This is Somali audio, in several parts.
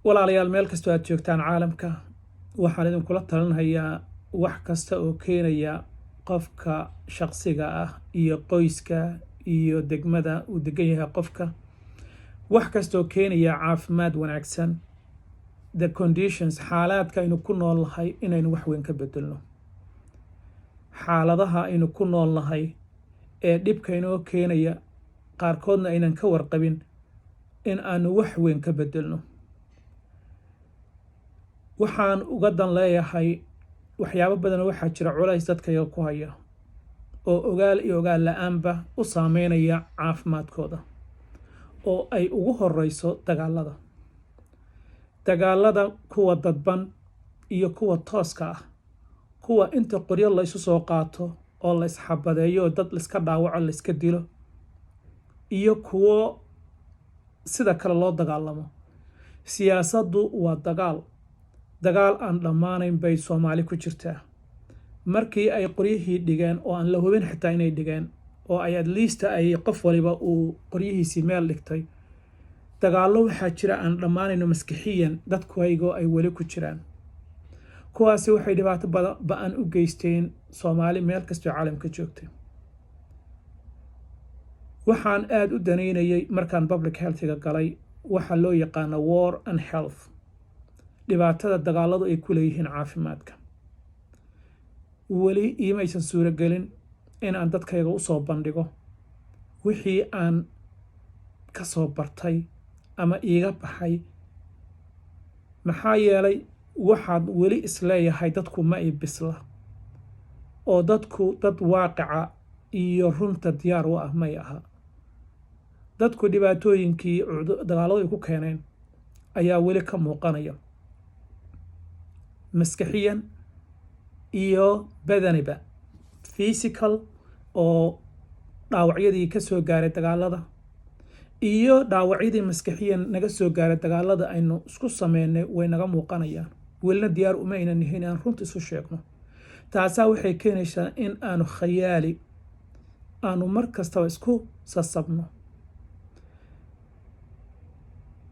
Walaalayaal, meel kastoo aad joogtaan caalamka, waxaan idinkula talinhayaa wax kasta oo keenaya qofka shaqsiga ah iyo qoyska iyo degmada uu degan yahay qofka, wax kasta oo keenaya caafimaad wanaagsan, the conditions, xaalaadka aynu ku nool nahay, inaynu wax weyn ka bedelno. Xaaladaha aynu ku nool nahay ee dhibka inoo keenaya, qaarkoodna aynan ka warqabin, in aanu wax weyn ka bedelno. Waxaan uga dan leeyahay waxyaabo badan. Waxaa jira culays dadkayaga ku haya oo ogaal iyo ogaal la-aanba u saameynaya caafimaadkooda, oo ay ugu horeyso dagaalada. Dagaalada kuwa dadban iyo kuwa tooska ah, kuwa inta qoryo la isu soo qaato oo la isxabadeeyo oo dad laiska dhaawaco, laiska dilo, iyo kuwo sida kale loo dagaalamo. Siyaasaddu waa dagaal, dagaal aan dhammaanayn bay Soomaali ku jirtaa. Markii ay qoryihii dhigeen, oo aan la hubin xitaa inay dhigeen, oo ay at least ay qof waliba uu qoryihiisii meel dhigtay, dagaallo waxaa jira aan dhammaanayno maskixiyan dadkuhaygoo ay weli ku jiraan. Kuwaasi waxay dhibaato ba-an u geysteen Soomaali meel kastoo caalamka joogtay. Waxaan aada u daneynayay markaan public health iga galay waxaa loo yaqaano war and health, dhibaatada dagaaladu ay ku leeyihiin caafimaadka. Weli iimaysan suuragelin in aan dadkayga usoo bandhigo wixii aan ka soo bartay ama iiga baxay, maxaa yeelay waxaad weli isleeyahay dadku ma ay bisla, oo dadku dad waaqica iyo runta diyaar u ah may aha. Dadku dhibaatooyinkii dagaaladu ay ku keeneen ayaa weli ka muuqanaya maskaxiyan iyo badaniba, physical, oo dhaawacyadii ka soo gaaray dagaalada iyo dhaawacyadii maskaxiyan naga soo gaaray dagaalada aynu isku sameynay way naga muuqanayaan. Welina diyaar uma aynan nihin aan runta isu sheegno. Taasaa waxay keenaysaa in aanu khayaali aanu mar kastaba isku sasabno.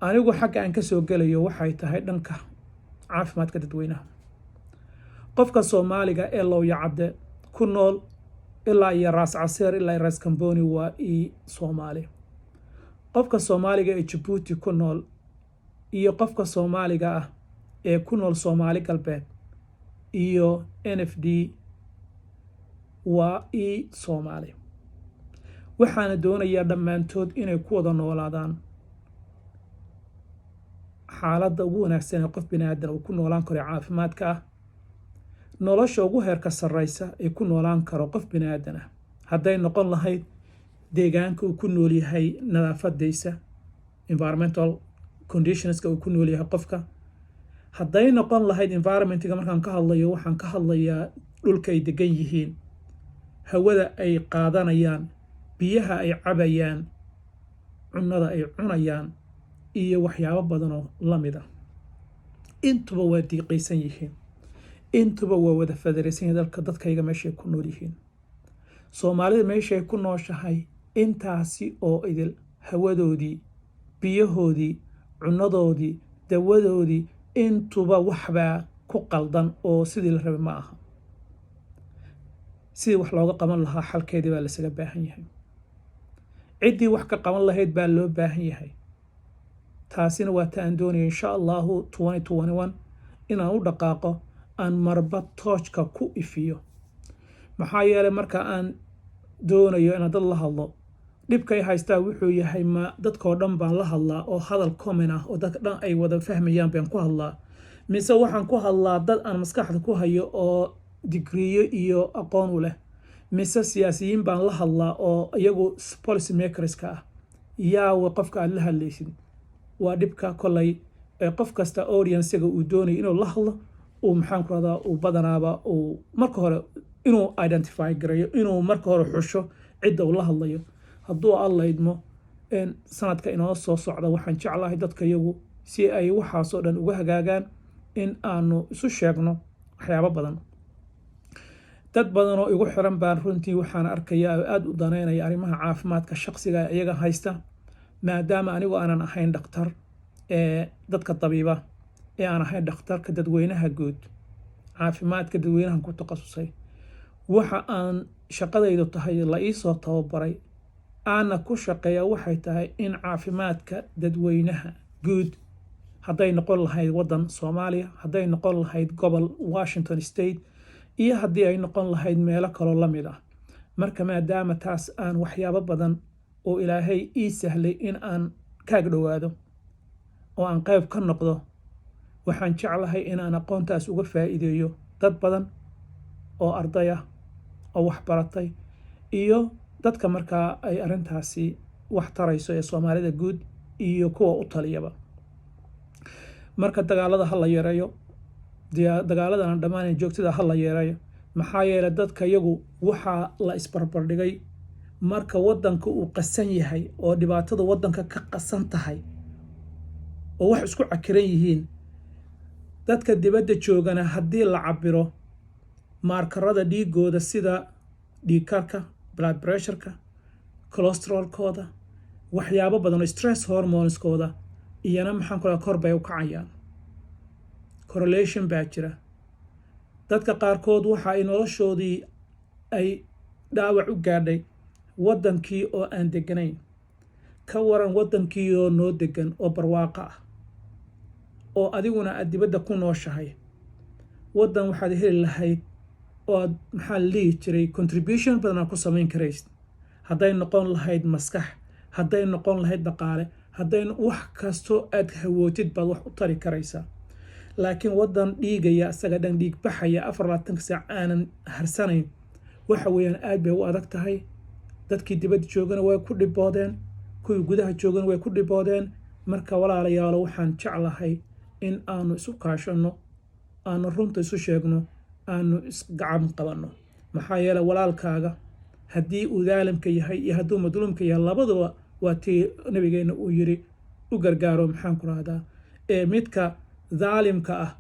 Anigu xagga aan ka soo gelayo waxay tahay dhanka caafimaadka dadweynaha. Qofka Soomaaliga ee Lowyacadde ku nool ilaa iyo Raas Caseer ilaa iyo Raas Kamboni waa ii Soomaali. Qofka Soomaaliga ee Jabuuti ku nool iyo qofka Soomaaliga ah ee ku nool Soomaali Galbeed iyo NFD waa ii Soomaali. Waxaana doonayaa dhammaantood inay ku wada noolaadaan xaaladda ugu wanaagsan ee qof bini aadan uu ku noolaan karo, caafimaadka ah, nolosha ugu heerka sarreysa ee ku noolaan karo qof bini aadan ah, hadday noqon lahayd deegaanka uu ku nool yahay nadaafadaysa, environmental conditions ka uu ku nool yahay qofka, hadday noqon lahayd environment iga. Markaan ka hadlayo, waxaan ka hadlayaa dhulka ay degan yihiin, hawada ay qaadanayaan, biyaha ay cabayaan, cunnada ay cunayaan iyo waxyaabo badanoo la mid ah. Intuba waa diiqaysan yihiin, intuba waa wada fadaraysan yihiin. Dalka dadkayga meeshay ku nool yihiin, Soomaalida meeshay ku nooshahay, intaasi oo idil, hawadoodii, biyahoodii, cunnadoodii, dawadoodii, intuba waxbaa ku qaldan oo sidii la rabay ma aha. Sidii wax looga qaban lahaa xalkeedii baa lasaga baahan yahay. Ciddii wax ka qaban lahayd baa loo baahan yahay. Taasina waa ta aan doonaya, insha Allahu, 2021 inaan u dhaqaaqo, aan marba tooshka ku ifiyo. Maxaa yeelay, marka aan doonayo inaan dad la hadlo, dhibkay haystaa wuxuu yahay: ma dadkoo dhan baan la hadlaa oo hadal common ah oo dadka dhan ay wada fahmayaan baan ku hadlaa, mise waxaan ku hadlaa dad aan maskaxda ku hayo oo digriyo iyo aqoon u leh, mise siyaasiyiin baan la hadlaa oo iyagu policy makers ka ah? Yaawe qofka aad la hadlaysid? Waa dhibka kolay qof kasta audience ga uu doonayo inuu la hadlo uu, maxaan ku rahdaa, uu badanaaba uu marka hore inuu identify gareeyo, inuu marka hore xusho cidda uu la hadlayo. Hadduu Alla idmo, sanadka inoo soo socda waxaan jeclahay dadka iyagu si ay waxaasoo dhan uga hagaagaan in aanu isu sheegno waxyaabo badan. Dad badan oo igu xiran baan runtii waxaan arkayaa oo aada u daneynaya arrimaha caafimaadka shaqsiga iyaga haysta. Maadaama anigu aanan ahayn dhakhtar, Ee dadka dabiiba ee aan ahayn dhakhtarka dadweynaha guud, caafimaadka dadweynahan ku takhasusay. Waxa aan shaqadaydu tahay, la iisoo tababaray, aana ku shaqeeya, waxay tahay in caafimaadka dadweynaha guud, hadday noqon lahayd waddan Soomaaliya, hadday noqon lahayd gobol Washington State, iyo haddii ay noqon lahayd meelo kaloo la mid ah. Marka maadaama taas aan waxyaabo badan oo Ilaahay ii sahlay in aan kaag dhowaado oo aan qayb ka noqdo, waxaan jeclahay inaan aqoontaas uga faa'iideeyo dad badan oo arday ah oo wax baratay iyo dadka markaa ay arrintaasi wax tarayso ee Soomaalida guud iyo kuwa u taliyaba. Marka dagaalada ha la yareeyo, dagaaladan dhammaan joogtada ha la yareeyo. Maxaa yeelay, dadka iyagu waxaa la isbarbardhigay marka waddanka uu qasan yahay oo dhibaatada waddanka ka qasan tahay oo wax isku cakiran yihiin, dadka dibadda joogana haddii la cabiro markerada dhiigooda, sida dhiigkarka, blood pressureka, cholesterolkooda, waxyaabo badan oo stress hormoneskooda iyana, maxaan ku kor bay u kacayaan. Correlation baa jira. Dadka qaarkood waxa ay noloshoodii ay dhaawac u gaadhay waddankii oo aan deganayn. Ka waran waddankii oo noo degan oo barwaaqo ah oo adiguna aad dibadda ku nooshahay? Waddan waxaad heli lahayd oo aad, maxaa la dhihi jiray, contribution badan aad ku samayn karaysid, hadday noqon lahayd maskax, hadday noqon lahayd dhaqaale, hadday wax kastoo aad hawootid baad wax u tari karaysaa. Laakiin waddan dhiigaya, isaga dhan dhiig baxaya, 24-ka saac aanan harsanayn, waxa weeyaan aad bay u adag tahay. Dadkii dibadda joogana way ku dhiboodeen, kuwii gudaha joogana way ku dhiboodeen. Marka walaalayaalo, waxaan jeclahay in aanu isu kaashanno, aanu runta isu sheegno, aanu isgacan qabanno. Maxaa yeeley, walaalkaaga haddii uu daalimka yahay iyo hadduu madluumka yahay, labaduba waa tii Nabigeenna uu yiri u gargaaro. Maxaan ku rahdaa, ee midka daalimka ah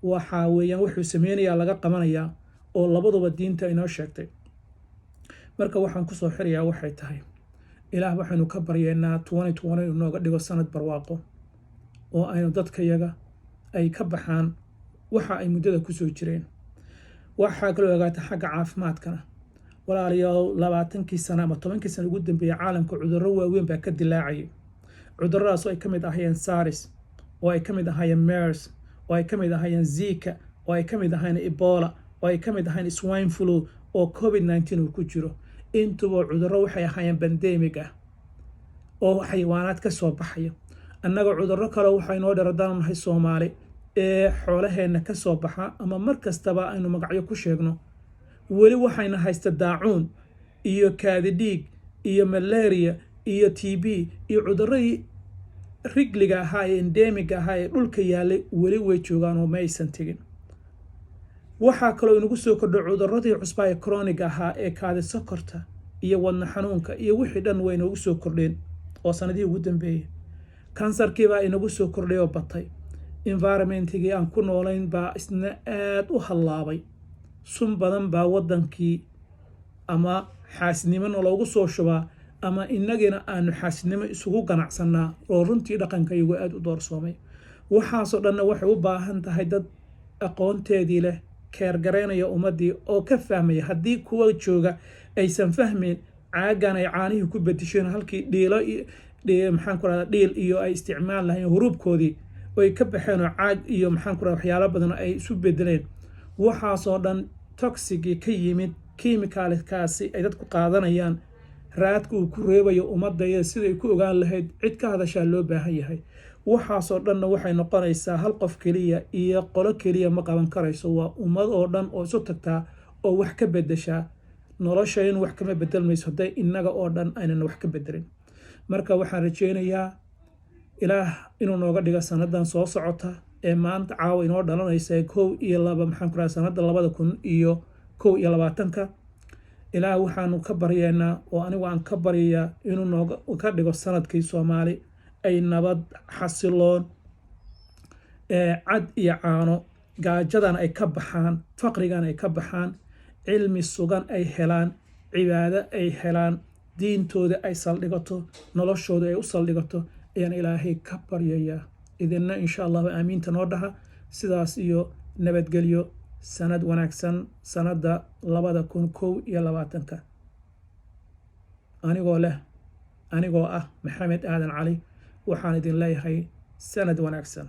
waxaa weeyaan wuxuu sameynayaa laga qabanayaa, oo labaduba diinta inoo sheegtay. Marka waxaan kusoo xirayaa waxay tahay, Ilaah waxaynu ka baryeynaa 2020 inooga dhigo sanad barwaaqo oo aynu dadkayaga ay ka baxaan waxa ay muddada kusoo jireen. Waxaa kaloo ogaata xagga caafimaadkana, walaalayaal, 20-kii sano ama 10-kii sano ugu dambeeyay caalamka cudurro waaweyn baa ka dilaacayay. Cudurradaas oo ay ka mid ahaayeen SARS, oo ay ka mid ahaayeen MERS, oo ay ka mid ahaayeen Zika, oo ay ka mid ahaayeen Ebola, oo ay ka mid ahaayeen swine flu, oo COVID-19 uu ku jiro. Intuba cudurro waxay ahaayeen pandemic ah oo xayawaanaad ka soo baxaya. Annaga cudurro kale waxaa inoo dheer, haddaan nahay Soomaali, ee xoolaheenna ka soo baxa ama mar kastaba aynu magacyo ku sheegno. Weli waxayna haysta daacuun iyo kaadidhiig iyo malaria iyo TB iyo cudurradii rigliga ahaa ee endemicga ahaa ee dhulka yaalay, weli way joogaan oo ma aysan tegin. Waxaa kaloo inagu soo kordhay cudurradii cusbaa ee chronic ahaa ee kaadi sokorta iyo wadna xanuunka iyo wixii dhan way inoogu soo kordheen oo sanadihii ugu dambeeyey. Kansarkiibaa inagu soo kordhay oo batay. Environmentigii aan ku noolayn baa isna aada u hallaabay. Sun badan baa waddankii ama xaasidnimona loogu soo shubaa ama inagina aanu xaasidnimo isugu ganacsannaa, oo runtii dhaqankayagu aada u doorsoomay. Waxaasoo dhanna waxay u baahan tahay dad aqoonteedii leh, keergaraynaya ummaddii oo ka fahmaya. Haddii kuwa jooga aysan fahmayn caagan ay caanihii ku bedesheen, halkii dhiilo, maxaan ku rahda, dhiil iyo ay isticmaal lahayn huruubkoodii oy ka baxeen oo caag iyo, maxaan ku rahda, waxyaalo badan ay isu bedeleen, waxaasoo dhan toxicgii ka yimid chemicalkaasi ay dadku qaadanayaan, raadka uu ku reebayo ummadda siday ku ogaan lahayd, cid ka hadashaa loo baahan yahay. Waxaasoo dhanna waxay noqonaysaa hal qof keliya iyo qolo keliya ma qaban karayso. Waa ummad oo dhan oo isu tagtaa oo wax ka bedeshaa. Nolosha in wax kama bedelmayso hadday innaga oo dhan aynan wax ka bedelin. Marka waxaan rajeynayaa Ilaah inuu nooga dhigo sanadan soo socota ee maanta caawa inoo dhalanaysa 1 iyo 2, maxaan ku raha, sanadda 2021-ka. Ilaah waxaanu ka baryeynaa oo anigu aan ka baryayaa inuu nooga ka dhigo sanadkii Soomaali ay nabad xasiloon, cad iyo caano, gaajadan ay ka baxaan, faqrigan ay ka baxaan, cilmi sugan ay helaan, cibaado ay helaan, diintooda ay saldhigato, noloshooda ay u saldhigato ayaan Ilaahay ka baryayaa. Idinna, insha Allahu, aamiinta noo dhaha. Sidaas iyo nabadgelyo, sanad wanaagsan, sanadda 2021-ka. Anigoo leh, anigoo ah Maxamed Aadan Cali, waxaan idin leeyahay sanad wanaagsan.